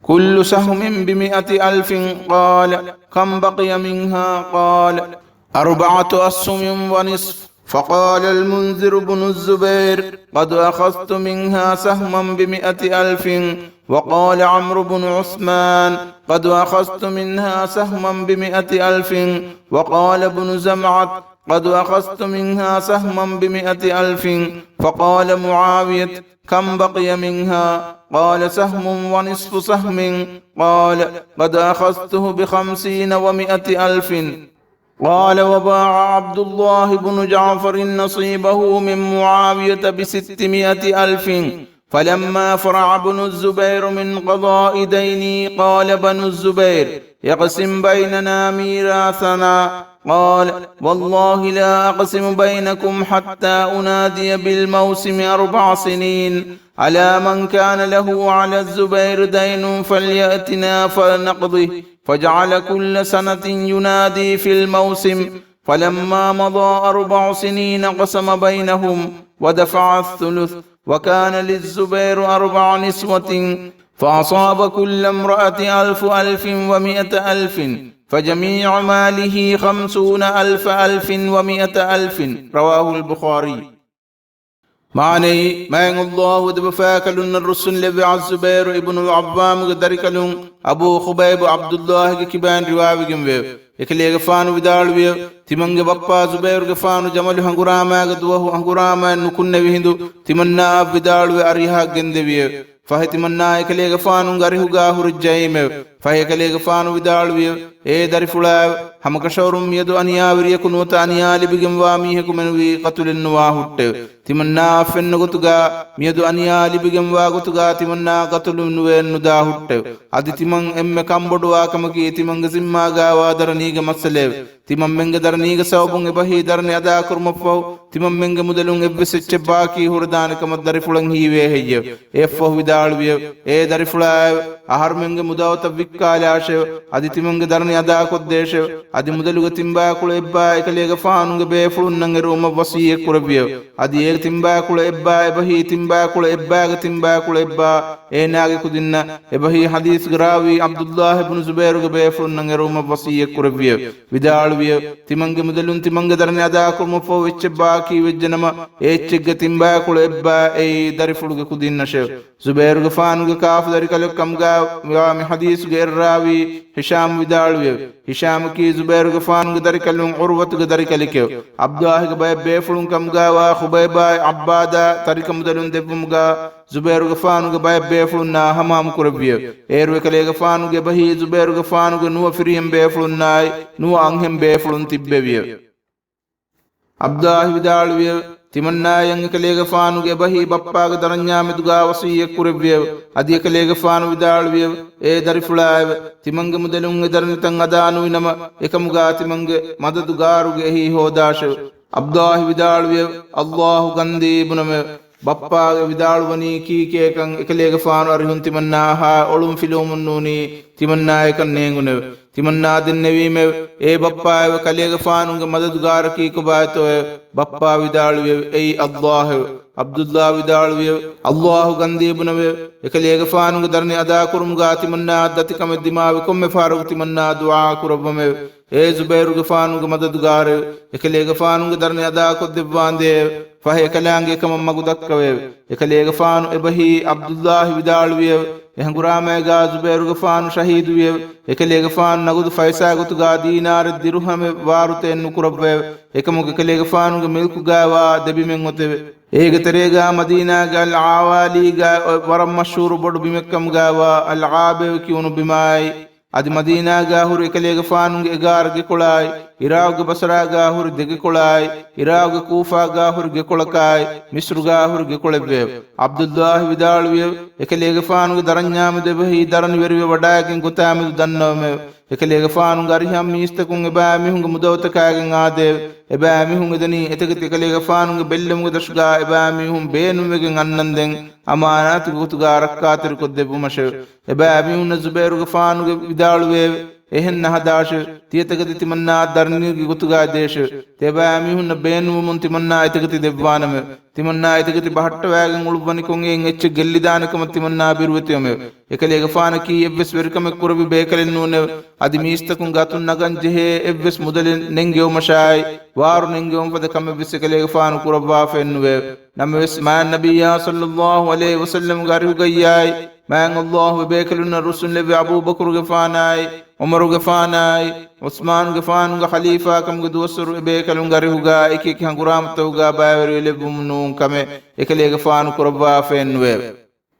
كل سهم بمائة ألف. قال: كم بقي منها؟ قال: أربعة أسهم ونصف. فقال المنذر بن الزبير: قد أخذت منها سهما بمائة ألف. وقال عمرو بن عثمان: قد أخذت منها سهما بمائة ألف. وقال ابن زمعة: قد أخذت منها سهما بمائة ألف. فقال معاوية: كم بقي منها؟ قال: سهم ونصف سهم. قال: قد أخذته بخمسين ومائة ألف. قال: وباع عبد الله بن جعفر نصيبه من معاوية بستمائة ألف. فلما فرغ ابن الزبير من قضاء دينه، قال بنو الزبير: اقسم بيننا ميراثنا. قال: والله لا أقسم بينكم حتى أنادي بالموسم أربع سنين، ألا من كان له على الزبير دين فليأتنا فلنقضه. فجعل كل سنة ينادي في الموسم، فلما مضى أربع سنين قسم بينهم ودفع الثلث، وكان للزبير أربع نسوة، فأصاب كل امرأة ألف ألف ومائة ألف، فجميع ماله خمسون ألف ألف ومائة ألف. رواه البخاري. މާނައީ، މާތް ﷲ ދެބަފާކަލުންނަށް ރުއްސުންލެއްވި އައްޒުބައިރު އިބްނު އައްވާމުގެ ދަރިކަލުން އަބޫ ޚުބައިބު ޢަބްދުﷲގެ ކިބައިން ރިވާވެގެންވެއެވެ. އެކަލޭގެފާނު ވިދާޅުވިއެވެ. ތިމަންގެ ބައްޕާ ޒުބައިރުގެފާނު ޖަމަލު ހަނގުރާމާގަ ދުވަހު ހަނގުރާމައިން ނުކުންނެވި ހިނދު ތިމަންނާއަށް ވިދާޅުވެ އަރިހަށް ގެންދެވިއެވެ. ފަހެ ތިމަންނާ އެކަލޭގެފާނުގެ އަރިހުގާ ހުރެއްޖައީމެވެ. ފަހެ އެކަލޭގެފާނު ވިދާޅުވިއެވެ. އޭ ދަރިފުޅާއެވެ! ހަމަކަށަވަރުން މިއަދު އަނިޔާވެރިޔަކު ނުވަތަ އަނިޔާ ލިބިގެންވާ މީހަކު މެނުވީ ޤަތުލެއްނުވާ ހުއްޓެވެ. ތިމަންނާއަށް ފެންނަ ގޮތުގާ މިއަދު އަނިޔާ ލިބިގެންވާ ގޮތުގާ ތިމަންނާ ޤަތުލު ނުވެ ނުދާ ހުއްޓެވެ. އަދި ތިމަން އެންމެ ކަންބޮޑުވާ ކަމަކީ ތިމަންގެ ޒިންމާގާވާ ދަރަނީގެ މައްސަލައެވެ. ތިމަންމެންގެ ދަރަނީގެ ސަބަބުން އެބަހީ ދަރަނި އަދާކުރުމަށްފަހު، ތިމަންމެންގެ މުދަލުން އެއްވެސް އެއްޗެއް ބާކީ ހުރެދާނެ ކަމަށް ދަރިފުޅަށް ހީވޭ ހެއްޔެވެ؟ އެއަށްފަހު ވިދާޅުވިއެވެ. އޭ ދަރިފުޅާއެވެ! އަހަރުމެންގެ މުދައޮތައް ވިއްކާލާށެވެ! އަދި ތިމަންގެ ދަރަނި އަދާކޮށްދޭށެވެ! އަދި މުދަލުގެ ތިންބައިކުޅަ އެއްބައި އެކަލޭގެފާނުގެ ބޭފުޅުންނަށް އެރުވުމަށް ވަޞިއްޔަތް ކުރެއްވިއެވެ. އަދި އޭގެ ތިންބައިކުޅަ އެއްބައި އެބަހީ ތިންބައިކުޅަ އެއްބައިގެ ތިންބައިކުޅަ އެއްބައި އޭނާގެ ކުދިންނަށް އެބަހީ ޙަދީޘްގެ ރާވީ ޢަބްދުﷲ ބުނު ޒުބައިރުގެ ބޭފުޅުންނަށް އެރުވުމަށް ވަޞިއްޔަތް ކުރެއްވިއެވެ. ވިދާޅުވިއެވެ. ތިމަންގެ މުދަލުން ތިމަންގެ ދަރަނި އަދާކުރުމަށްފަހު އެއްޗެއް ބާކީވެއްޖެނަމަ، އެ އެއްޗެއްގެ ތިންބައިކުޅަ އެއްބައި އެއީ ދަރިފުޅުގެ ކުދިންނަށެވެ. ޒުބައިރުގެފާނުގެ ކާފަ ދަރިކަލެއް ކަމުގާ ވާ މި ޙަދީޘްގެ އެއްރާވީ ހިޝާމް ވިދާޅުވިއެވެ. ހިޝާމަކީ ޒުބައިރުގެފާނުގެ ދަރިކަލުން ޢުރުވަތުގެ ދަރިކަލެކެވެ. ޢަބްދުﷲގެ ބައެއް ބޭފުޅުން ކަމުގާވާ ޚުބައިބާއި ޢައްބާދާ ތަރިކަ މުދަލުން ދެއްވުމުގާ ޒުބައިރުގެފާނުގެ ބައެއް ބޭފުޅުންނާ ހަމަހަމަ ކުރެއްވިއެވެ. އޭރު އެކަލޭގެފާނުގެ އެބަހީ ޒުބައިރުގެފާނުގެ ނުވަ ފިރިހެން ބޭފުޅުންނާއި ނުވަ އަންހެން ބޭފުޅުން ތިއްބެވިއެވެ. ޢަބްދުﷲ ވިދާޅުވިއެވެ. ތިމަންނާޔަށް އެކަލޭގެފާނުގެ އެބަހީ ބައްޕާގެ ދަރަންޏާމެދުގާ ވަޞިއްޔަތް ކުރެއްވިއެވެ. އަދި އެކަލޭގެފާނު ވިދާޅުވިއެވެ. އޭ ދަރިފުޅާއެވެ! ތިމަންގެ މުދަލުން އެ ދަރަނިތައް އަދާ ނުވިނަމަ، އެކަމުގާ ތިމަންގެ މަދަދުގާރުގެ އެހީ ހޯދާށެވެ. ޢަބްދުﷲ ވިދާޅުވިއެވެ. ﷲ ގަންދީ ބުނަމެވެ. ބައްޕާގެ ވިދާޅުވަނީ ކީކޭކަން އެކަލޭގެފާނު އަރިހުން ތިމަންނާ ހާ އޮޅުން ފިލުވަމުން ނޫނީ ތިމަންނާ އެކަން ނޭނގުނެވެ. ތިމަންނާ ދެންނެވީމެވެ. އޭ ބައްޕާއެވެ! ކަލޭގެފާނުގެ މަދަދުގާރަކީ ކޮބާތޯއެވެ؟ ބައްޕާ ވިދާޅުވިއެވެ. އެއީ ﷲ އެވެ. ޢަބްދުﷲ ވިދާޅުވިއެވެ. ﷲ ގަންދީ ބުނަމެވެ. އެކަލޭގެފާނުގެ ދަރަނި އަދާކުރުމުގާ ތިމަންނާއަށް ދަތިކަމެއް ދިމާވި ކޮންމެ ފަހަރަކު ތިމަންނާ ދުޢާ ކުރައްވަމެވެ. އޭ ޒުބައިރުގެފާނުގެ މަދަދުގާރެވެ! އެކަލޭގެފާނުގެ ދަރަނި އަދާކޮށްދެއްވާނދޭއެވެ. ފަހެ އެކަލާނގެ އެކަމަށް މަގު ދައްކަވެއެވެ. އެކަލޭގެފާނު އެބަހީ ޢަބްދުﷲ ވިދާޅުވިއެވެ. އެ ހަނގުރާމައިގާ ޒުބައިރުގެފާނު ޝަހީދުވިއެވެ. އެކަލޭގެފާނު ނަގުދު ފައިސާ ގޮތުގާ ދީނާރެއް ދިރުހަމެއް ވާރުތައެއް ނުކުރައްވައެވެ. އެކަމަކު އެކަލޭގެފާނުގެ މިލްކުގާވާ ދެބިމެއް އޮތެވެ. އޭގެ ތެރޭގާ މަދީނާގެ އަލް ޢާވާލީގާ އޮތް ވަރަށް މަޝްހޫރު ބޮޑު ބިމެއްކަމުގާވާ އަލް ޢާބެވެ ކިޔުނު ބިމާއި، އަދި މަދީނާގާ ހުރި އެކަލޭގެފާނުގެ އެގާރަ ގެކޮޅާއި، ޢިރާޤުގެ ބަޞްރާގާ ހުރި ދެގެކޮޅާއި، ޢިރާޤުގެ ކޫފާގާ ހުރި ގެކޮޅަކާއި، މިޞްރުގާ ހުރި ގެކޮޅެއްވެއެވެ. ޢަބްދުﷲ ވިދާޅުވިއެވެ. އެކަލޭގެފާނުގެ ދަރަންޏާމެދު އެބަހީ ދަރަނިވެރިވެ ވަޑައިގެން ގޮތާމެދު ދަންނަވަމެވެ. އެކަލޭގެފާނުގެ އަރިހަށް މީސްތަކުން އެބައިމީހުންގެ މުދައުތަކާގެން އާދެއެވެ. އެބައިމީހުން އެދެނީ އެތަކެތި އެކަލޭގެފާނުގެ ބެއްލެވުމުގެ ދަށުގާ އެބައިމީހުން ބޭނުންވެގެން އަންނަންދެން އަމާނާތުގެ ގޮތުގާ ރައްކާތެރިކޮށްދެއްވުމަށެވެ. އެބައިމީހުންނަށް ޒުބައިރުގެފާނުގެ ވިދާޅުވެއެވެ. އެހެން ނަހަދާށެވެ. ތިޔަތަކެތި ތިމަންނާ ދަރަނީގެ ގޮތުގައި ދޭށެވެ. ތިޔަބައިމީހުންނަށް ބޭނުންވުމުން ތިމަންނާ އެތަކެތި ދެއްވާނަމެވެ. ތިމަންނާ އެތަކެތި ބަހައްޓަވައިގެން އުޅުއްވަނިކޮށް އެއިން އެއްޗެއް ގެއްލިދާނެ ކަމަށް ތިމަންނާ ބިރުވެތިވަމެވެ. އެކަލޭގެފާނަކީ އެއްވެސް ވެރިކަމެއް ކުރެއްވި ބޭކަލެއް ނޫނެވެ. އަދި މީސްތަކުން ގަތުން ނަގަން ޖެހޭ އެއްވެސް މުދަލެއް ނެންގެވުމަށާއި، ވާރު ނެންގެވުން ފަދަ ކަމެއްވެސް އެކަލޭގެފާނު ކުރައްވާފައެއްނުވެއެވެ. ނަމަވެސް، މާތް ނަބިއްޔާ ޞައްލައްލާހު ޢަލައިހި ވަސައްލަމްގެ އަރިހުގައްޔާއި، މާތް ﷲ އެބޭކަލުންނަށް ރުއްސުންލެއްވި އަބޫބަކުރުގެފާނާއި، ޢުމަރުގެފާނާއި، ޢުސްމާނުގެފާނުގެ ޚަލީފާކަމުގެ ދުވަސްވަރު އެބޭކަލުންގެ އަރިހުގަ އެކި އެކި ހަނގުރާމަތަކުގަ ބައިވެރިވެލެއްވުމުން ނޫން ކަމެއް އެކަލޭގެފާނު ކުރައްވާފައެއްނުވެއެވެ.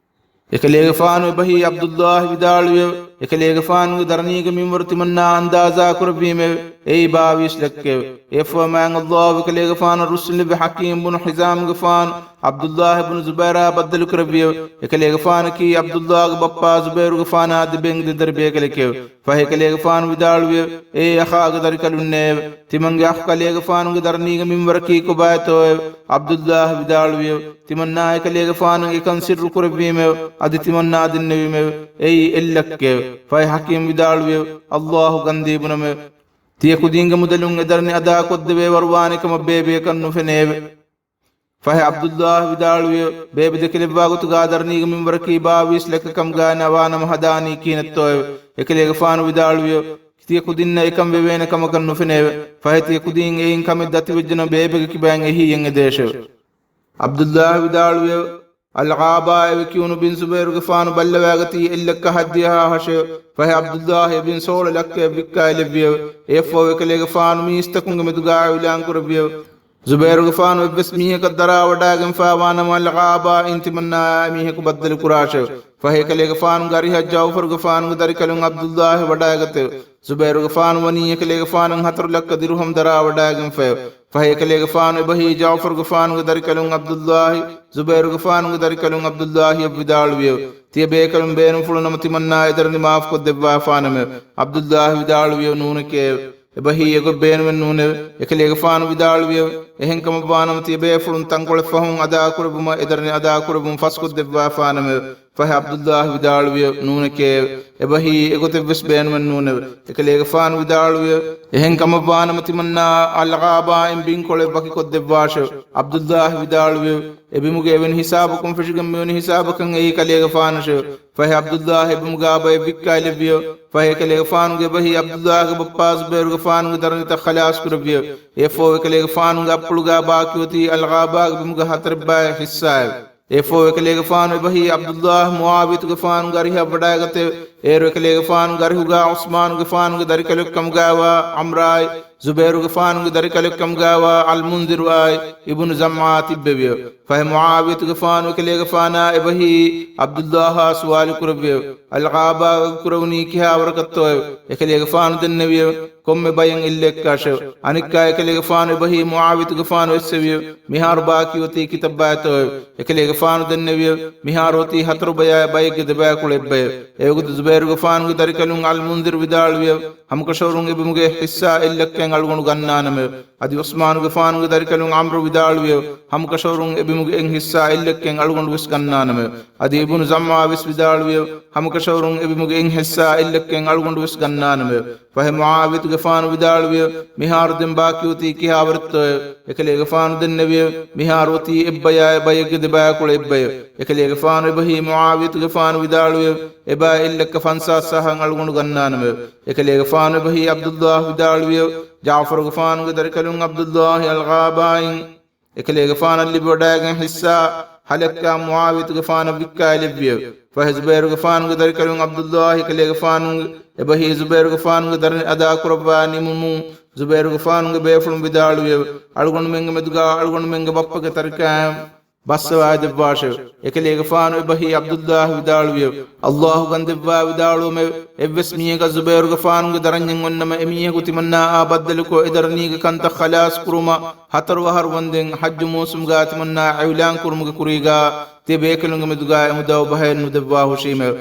އެކަލޭގެފާނު އެބަހީ ޢަބްދުﷲ ވިދާޅުވިއެވެ. އެކަލޭގެފާނުގެ ދަރަނީގެ މިންވަރު ތިމަންނާ އަންދާޒާ ކުރެއްވީމެވެ. އެއީ ބާވީސް ލައްކައެވެ. އެއަށްފަހު މާތް ﷲ އެކަލޭގެފާނަށް ރުއްސުންލެއްވި ޙަކީމް ބުނު ޙިޒާމްގެފާނު ޢަބްދުﷲ ބުނު ޒުބައިރާ ބައްދަލު ކުރެއްވިއެވެ. އެކަލޭގެފާނަކީ ޢަބްދުﷲގެ ބައްޕާ ޒުބައިރުގެފާނާ ދެބޭންގެ ދެދަރި ބޭކަލެކެވެ. ފަހެ އެކަލޭގެފާނު ވިދާޅުވިއެވެ. އޭ އަޚާގެ ދަރިކަލުންނޭވެ! ތިމަންގެ އަޚު ކަލޭގެފާނުގެ ދަރަނީގެ މިންވަރަކީ ކޮބާތޯއެވެ؟ ޢަބްދުﷲ ވިދާޅުވިއެވެ. ތިމަންނާ އެކަލޭގެފާނަށް އެކަން ސިއްރު ކުރެއްވީމެވެ. އަދި ތިމަންނާ ދެންނެވީމެވެ. އެއީ އެއްލައްކައެވެ. ފަހެ ޙަކީމް ވިދާޅުވިއެވެ. ﷲ ގަންދީބުނަމެވެ. ތިޔަ ކުދީންގެ މުދަލުން އެދަރަނި އަދާކޮށްދެވޭވަރު ވާނެ ކަމަށް ބޭބެއަކަށް ނުފެނޭވެ. ފަހެ ޢަބްދުﷲ ވިދާޅުވިއެވެ. ބޭބެ ދެކެލެއްވާ ގޮތުގަ ދަރަނީގެ މިންވަރަކީ ބާވީސް ލައްކަ ކަމުގައި ނަވާނަމަ ހަދާނީ ކިހިނެއްތޯއެވެ؟ އެކަލޭގެފާނު ވިދާޅުވިއެވެ. ތިޔަ ކުދިންނަށް އެކަން ވެވޭނެ ކަމަކަށް ނުފެނޭވެ. ފަހެ ތިޔަ ކުދީން އެއިން ކަމެއް ދަތިވެއްޖެނަމަ ބޭބެގެ ކިބައިން އެހީއެއް އެދޭށެވެ. ޢަބްދުﷲ ވިދާޅުވިއެވެ. އަލްޣާބާއެވެ. ކިޔުނު ބިން ޒުބައިރުގެފާނު ބައްލަވައިގަތީ އެއްލައްކަ ހަތްދިހަ ހާހަށެވެ. ފަހެ ޢަބްދުﷲ އެ ބިން ސޯޅަ ލައްކައަށް ވިއްކާލެއްވިއެވެ. އެއަށްފަހު އެކަލޭގެފާނު މީސްތަކުންގެ މެދުގަ އިޢުލާން ކުރެއްވިއެވެ. ޒުބައިރުގެފާނު އެއްވެސް މީހަކަށް ދަރާ ވަޑައިގެންފާވާނަމަ، އަލްޣާބާއިން ތިމަންނާއާ މީހަކު ބައްދަލު ކުރާށެވެ. ފަހެ އެކަލޭގެފާނުގެ އަރިހަށް ޖަޢުފަރުގެފާނުގެ ދަރިކަލުން ޢަބްދުﷲ ވަޑައިގަތެވެ. ޒުބައިރުގެފާނު ވަނީ އެކަލޭގެފާނަށް ހަތަރު ލައްކަ ދިރުހަމް ދަރާ ވަޑައިގެންފައެވެ. ފަހެ އެކަލޭގެފާނު އެބަހީ ޖަޢުފަރުގެފާނުގެ ދަރިކަލުން ޢަބްދުﷲ، ޒުބައިރުގެފާނުގެ ދަރިކަލުން ޢަބްދުﷲއަށް ވިދާޅުވިއެވެ. ތިޔަ ބޭކަލުން ބޭނުންފުޅު ނަމަ ތިމަންނާ އެދަރަނި މާފުކޮށްދެއްވާފާނަމެވެ. ޢަބްދުﷲ ވިދާޅުވިއެވެ. ނޫނެކޭ. އެބަހީ އެގޮތް ބޭނުމެއް ނޫނެވެ. އެކަލޭގެފާނު ވިދާޅުވިއެވެ. އެހެންކަމަށްވާނަމަ ތިޔަބޭފުޅުން ތަންކޮޅެއް ފަހުން އަދާކުރެއްވުމަށް އެދަރަނި އަދާކުރެއްވުން ފަސްކޮށްދެއްވާފާނަމެވެ. ފަހެ ޢަބްދުﷲ ވިދާޅުވިއެވެ. ނޫނެކޭ. އެބަހީ އެގޮތެއްވެސް ބޭނުމެއް ނޫނެވެ. އެކަލޭގެފާނު ވިދާޅުވިއެވެ. އެހެންކަމަށްވާނަމަ ތިމަންނާ އަލްޣާބާއިން ބިންކޮޅެއް ވަކިކޮށްދެއްވާށެވެ. ޢަބްދުﷲ ވިދާޅުވިއެވެ. އެބިމުގެ އެވެނި ހިސާބަކުން ފެށިގެން މިވެނި ހިސާބަކަށް އެއީ ކަލޭގެފާނަށެވެ. ފަހެ ޢަބްދުﷲ އެބިމުގަ ބައެއް ވިއްކާލެއްވިއެވެ. ފަހެ އެކަލޭގެފާނުގެ އެބަހީ ޢަބްދުﷲގެ ބައްޕާ ޒުބައިރުގެފާނުގެ ދަރަނިތައް ޚަލާޞް ކުރެއްވިއެވެ. އެއަށްފަހު އެކަލޭގެފާނުގެ އަތްޕުޅުގަ ބާކީއޮތީ އަލްޣާބާގެ ބިމުގެ ހަތަރެއްބައި ޙިއްޞާއެވެ. އެއަށްފަހު އެކަލޭގެފާނު އެބަހީ ޢަބްދުﷲ މުޢާވިޔަތުގެފާނުގެ އަރިހަށް ވަޑައިގަތެވެ. އޭރު އެކަލޭގެފާނުގެ އަރިހުގަ ޢުސްމާނުގެފާނުގެ ދަރިކަލެއްކަމުގައިވާ ޢަމްރާއި، ޒުބައިރުގެފާނުގެ ދަރިކަލެއްކަމުގައިވާ އަލްމުންޛިރުއާއި، އިބުނު ޒަމްޢާ ތިއްބެވިއެވެ. ފަހެ މުޢާވިޔަތުގެފާނު އެކަލޭގެފާނާ އެބަހީ ޢަބްދުﷲއާ ސުވާލު ކުރެއްވިއެވެ. އަލްޣާބާ ކުރެވުނީ ކިހާވަރަކަށްތޯއެވެ؟ އެކަލޭގެފާނު ދެންނެވިއެވެ. ކޮންމެ ބައެއް އެއްލެއްކާށެވެ. އަނެއްކާ އެކަލޭގެފާނު އެބަހީ މުޢާވިޔަތުގެފާނު އެއްސެވިއެވެ. މިހާރު ބާކީ އޮތީ ކިތައް ބައެއްތޯއެވެ؟ އެކަލޭގެފާނު ދެންނެވިއެވެ. މިހާރު އޮތީ ހަތަރު ބަޔާއި ބައެއްގެ ދެބައިކުޅަ އެއްބައެވެ. އެވަގުތު ޒުބައިރުގެފާނުގެ ދަރިކަލުން އަލްމުންޛިރު ވިދާޅުވިއެވެ. ހަމަކަށަވަރުން އެބިމުގެ އެއް ޙިއްޞާ އެއްލައްކައިން އަޅުގަނޑު ގަންނާނަމެވެ. އަދި ޢުސްމާނުގެފާނުގެ ދަރިކަލުން ޢަމްރު ވިދާޅުވިއެވެ. ހަމަކަށަވަރުން އެބިމުގެ އެއް ޙިއްޞާ އެއްލައްކައިން އަޅުގަނޑު ވެސް ގަންނާނަމެވެ. އަދި އިބުނު ޒަމްޢާ ވެސް ވިދާޅުވިއެވެ. ހަމަކަށަވަރުން އެބިމުގެ އެއް ޙިއްޞާ އެއްލައްކައިން އަޅުގަނޑު ވެސް ގަންނާނަމެވެ. ފަހެ މުޢާވިޔަތުގެފާނު ވިދާޅުވިއެވެ. މިހާރު ދެން ބާކީ އޮތީ ކިހާވަރެއްތޯއެވެ؟ އެކަލޭގެފާނު ދެންނެވިއެވެ. މިހާރު އޮތީ އެއްބަޔާއި ބައެއްގެ ދެބައިކުޅަ އެއްބައެވެ. އެކަލޭގެފާނު އެބަހީ މުޢާވިޔަތުގެފާނު ވިދާޅުވިއެވެ. އެބައި އެއްލައްކަ ފަންސާސް ސާހަށް އަޅުގަނޑު ގަންނާނަމެވެ. އެކަލޭގެފާނު އެބަހީ ޢަބްދުﷲ ވިދާޅުވިއެވެ. ޖަޢުފަރުގެފާނުގެ ދަރިކަލުން ޢަބްދުﷲ އަލްޣާބާއިން އެކަލޭގެފާނަށް ލިބިވަޑައިގެން ޙިއްޞާ ހަލައްކާ މުޢާވިޔަތުގެފާނަށް ވިއްކާލެއްވިއެވެ. ފަހެ ޒުބައިރުގެފާނުގެ ދަރިކަލުން ޢަބްދުﷲ އެކަލޭގެފާނު އެބަހީ ޒުބައިރުގެފާނުގެ ދަރަނި އަދާކުރައްވާ ނިމުމުން، ޒުބައިރުގެފާނުގެ ބޭފުޅުން ވިދާޅުވިއެވެ. އަޅުގަނޑުމެންގެ މެދުގާ އަޅުގަނޑުމެންގެ ބައްޕަގެ ތަރިކައިން ބައްސަވާދެއްވާށެވެ. އެކަލޭގެފާނު އެބަހީ ޢަބްދުﷲ ވިދާޅުވިއެވެ. ﷲ ގަންދެއްވާ ވިދާޅުވަމެވެ. އެއްވެސް މީހަކަށް ޒުބައިރުގެފާނުގެ ދަރަންޏެއް އޮންނަމަ އެމީހަކު ތިމަންނާއާ ބައްދަލުކޮށް އެދަރަނީގެ ކަންތައް ޚަލާޞް ކުރުމަށް ހަތަރު އަހަރު ވަންދެން ޙައްޖު މޫސުމުގާ ތިމަންނާ އިޢުލާން ކުރުމުގެ ކުރީގާ ތިޔަ ބޭކަލުންގެ މެދުގާ އެ މުދާ އުބަހައެއް ނުދެއްވާ ހުށީމެވެ.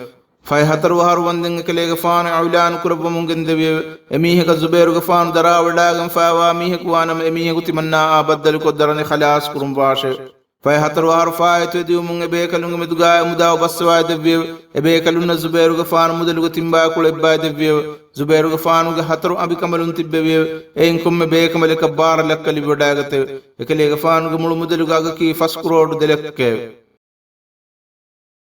ފަހެ ހަތަރު އަހަރު ވަންދެން އެކަލޭގެފާނު އިޢުލާނު ކުރައްވަމުން ގެންދެވިއެވެ. އެމީހަކަށް ޒުބައިރުގެފާނު ދަރާވަޑާގެންފާވާ މީހަކު ވާނަމަ އެމީހަކު ތިމަންނާއާ ބައްދަލުކޮށް ދަރަނި ޚަލާޞް ކުރުން ވާށެވެ. ފަހެ ހަތަރު އަހަރު ފާއިތުވެ ދިޔުމުން އެ ބޭކަލުންގެ މެދުގާ އެ މުދާ އުބައްސަވައިދެއްވިއެވެ. އެ ބޭކަލުންނަށް ޒުބޭރުގެފާނު މުދަލުގެ ތިން ބައިކުޅަ އެއްބައި ދެއްވިއެވެ. ޒުބޭރުގެފާނުގެ ހަތަރު އަނބިކަނބަލުން ތިއްބެވިއެވެ. އެއިން ކޮންމެ ބޭކަނބަލަކަށް ބާރަ ލައްކަ ލިބިވަޑައިގަތެވެ. އެކަލޭގެފާނުގެ މުޅު މުދަލުގެ އަގަކީ ފަސް ކުރޯޑު ދެ ލައްކައެވެ.